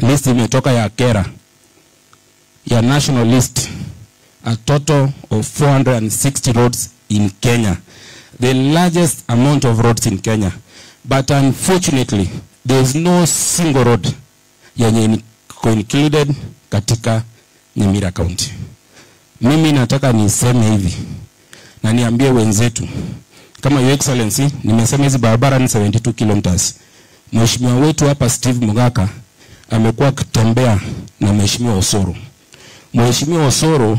List imetoka ya KeRRA ya national list, a total of 460 roads in Kenya, the largest amount of roads in Kenya, but unfortunately there is no single road yenye iko included katika Nyamira County. Mimi nataka niseme hivi na niambie wenzetu kama Your Excellency, nimesema hizi barabara ni 72 kilometers. Mheshimiwa wetu hapa Steve Mugaka amekuwa akitembea na Mheshimiwa Osoro. Mheshimiwa Osoro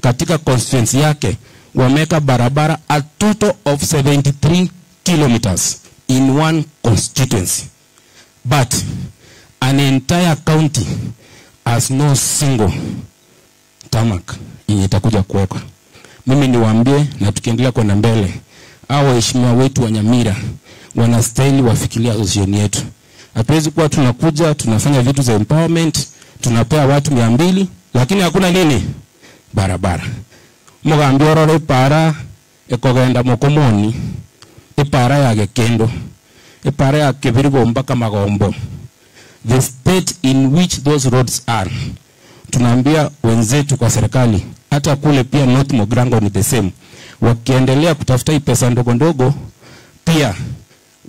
katika constituency yake wameweka barabara a total of 73 kilometers in one constituency. But an entire county has no single tarmac yenye itakuja kuwekwa. Mimi niwaambie, na tukiendelea kwenda mbele, hao waheshimiwa wetu wa Nyamira wanastahili wafikiria association yetu. Hatuwezi kuwa tunakuja tunafanya vitu za empowerment, tunapea watu 200 lakini hakuna nini barabara. Mugambi orore ipara ekogenda mokomoni, ipara ya Gekendo, ipara ya Kibirigo mpaka Magombo. The state in which those roads are, tunaambia wenzetu kwa serikali, hata kule pia North Mugirango ni the same. Wakiendelea kutafuta hii pesa ndogo ndogo, pia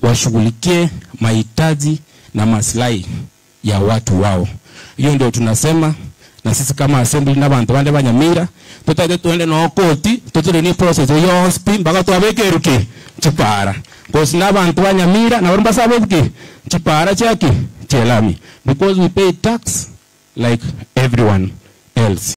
washughulikie mahitaji na maslahi ya watu wao. Hiyo ndio tunasema na sisi kama assembly na bantu bande banyamira tutate tuende no koti tutire ni process yonsi mpaka twabekeruki chipara cause na bantu banyamira na barumba sabeki chipara chaki chelami because we pay tax like everyone else.